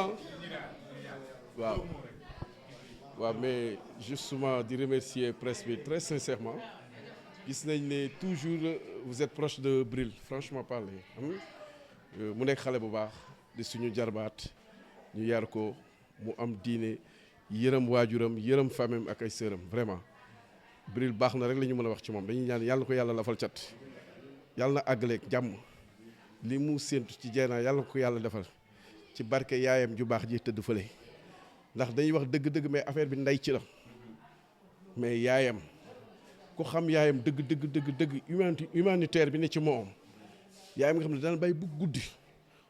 ah waaw waaw mais justement di remercier presse bi très sincèrement gis nañ ne toujours vous êtes proche de Bril franchement parler mu nekk xale bu baax di suñu jarbaat ñu yar ko mu am diine yërëm waajuram yërëm famem ak ay sëram vraiment Bril baax na rek la ñu mën a wax ci moom dañuy ñaan yàlla na ko yàlla lafal cat yàlla na àggaleeg jàmm li mu séentu ci Dieyna yàlla na ko yàlla defal ci barke yaayam ju baax ji tëdd fële ndax dañuy wax dëgg-dëgg mais affaire bi ndey ci la mais yaayam ku xam yaayam dëgg humanitaire bi ne ci moom yaayam nga xam ne dana bay bu guddi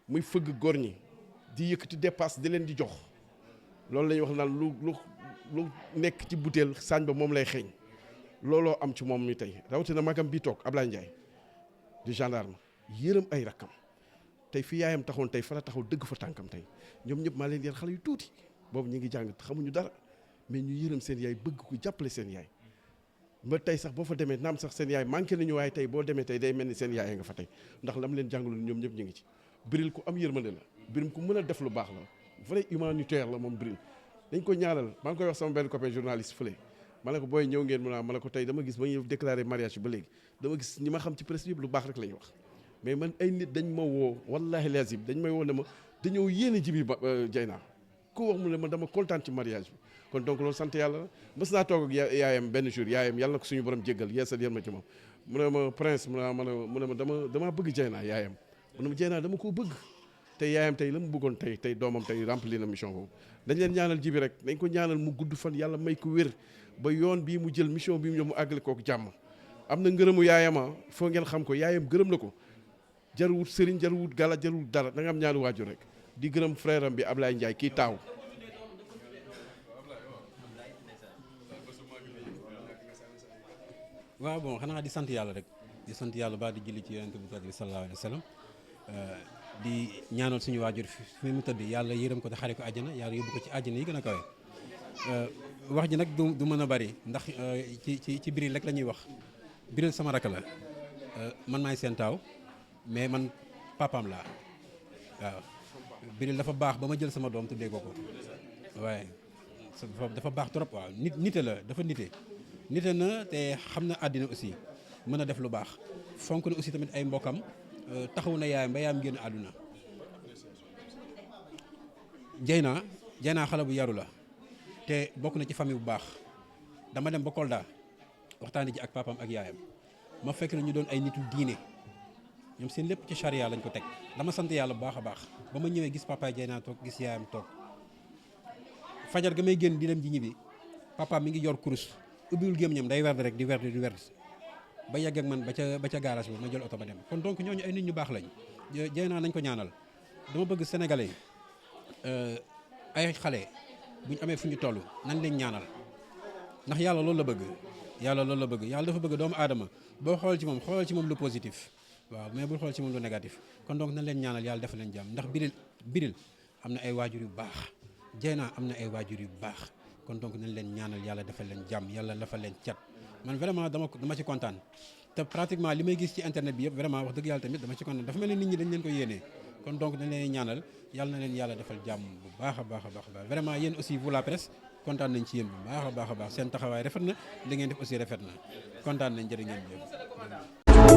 muy fëgg góor ñi di yëkkati dépasse di leen di jox loolu la ñuy wax naan lu nekk ci butéel saañ ba moom lay xeeñ looloo am ci moom mi tey rawatina magam bi toog Ablaye Ndiaye di gendarme yërëm ay rakkam tey fi yaayam taxoon tey fa la taxaw dëgg fa tànkam tey ñoom ñëpp maa leen yar xale yu tuuti boobu ñu ngi jàng xamuñu dara mais ñu yërëm seen yaay bëgg ko jàppale seen yaay ba tey sax boo fa demee naam sax seen yaay manqué nañu waaye tey boo demee tey day mel ni seen yaay nga fa tey ndax lam leen jàngaloon ñoom ñëpp ñu ngi ci Bril ku am yërmande la Bril ku mën a def lu baax la vrai humanitaire la moom Bril dañ ko ñaanal maa ngi koy wax sama benn copain journaliste fële ma ne ko booy ñëw ngeen ma ne ko tey dama gis ba ñuy déclaré mariage ba léegi dama gis ñi ma xam ci presse yëpp lu baax rek la ñuy wax mais man ay nit dañ ma woo wallahi lazim dañ may woo ne ma dañoo yéene ji bi Dieyna ku wax mu ne ma dama kontaan ci mariage bi kon donc loolu sant yàlla la mës naa toog ak yaayam benn jour yaayam yàlla na ko suñu borom jéggal yeesal yéen ma ci moom mu ne ma prince mu ne ma dama bëgg Dieyna yaayam mu ne ma Dieyna dama koo bëgg te yaayam tey la mu bëggoon tey doomam tey remplir na mission boobu dañ leen ñaanal ji bi rek dañ ko ñaanal mu gudd fan yàlla may ko wér ba yoon bii mu jël mission bii mu ñëw mu àggale kook jàmm am na ngërëmu yaayama foo ngeen xam ko yaayam gërëm na ko jarwut sëriñ jarwut gala jarwut dara da nga am ñaanu waajur rek di gërëm frère am bi Ablaye Ndiaye kii taaw waaw bon xanaa di sant yàlla rek di sant yàlla ba di julli ci yonent bu tedd bi sallallahu alayhi wa sallam di ñaanal suñu waajur fi mu tëdd yàlla yërëm ko te xare ko àjjana yàlla yóbbu ko ci àjjana yi gën a kawe wax ji nag du mën a bari ndax ci Bril rek la ñuy wax Bril sama rakk la man maay seen taaw mais man papaam laa waaw Bril dafa baax ba ma jël sama doom tuddee ko waaye dafa baax trop waaw nite la dafa nite na te xam na àddina aussi mën a def lu baax fonk na aussi tamit ay mbokkam taxaw na yaayam ba yaayam génn àdduna Dieyna xale bu yaru la te bokk na ci famille bu baax dama dem ba Kolda waxtaani ji ak papaam ak yaayam ma fekk na ñu doon ay nitu diine ñoom seen lépp ci charia lañ ko teg dama sant yàlla bu baax a baax ba ma ñëwee gis papaay Dieyna toog gis yaayam toog fajar ga may génn di dem ji ñibbi papa mi ngi yor kurus ubbiwul gémmiñam day werd rek di werd ba yegg ak man ba ca garage bi ma jël oto ba dem kon donc ñooñu ay nit ñu baax lañ Dieyna nañ ko ñaanal dama bëgg sénégalais ay xale bu ñu amee fu ñu toll nañ leen ñaanal ndax yàlla loolu la bëgg yàlla dafa bëgg doomu aadama boo xool ci moom lu positif waaw mais bul xool ci moom lu négatif kon donc nañ leen ñaanal yàlla defal leen jàmm ndax Bril am na ay waajur yu baax Dieyna am na ay waajur yu baax kon donc nañ leen ñaanal yàlla defal leen jàmm yàlla defal leen cat man vraiment dama ci kontaan te pratiquement li may gis ci internet bi yëpp vraiment wax dëgg yàlla tamit dama ci kontaan dafa mel ni nit ñi dañ leen ko yéenee kon donc dañ leen ñaanal yàlla na leen yàlla defal jàmm bu baax a baax vraiment yéen aussi vous la presse kontaan nañ ci yéen bu baax a baax seen taxawaay rafet na li ngeen def aussi rafet na kontaan nañ jërë ngeen jëf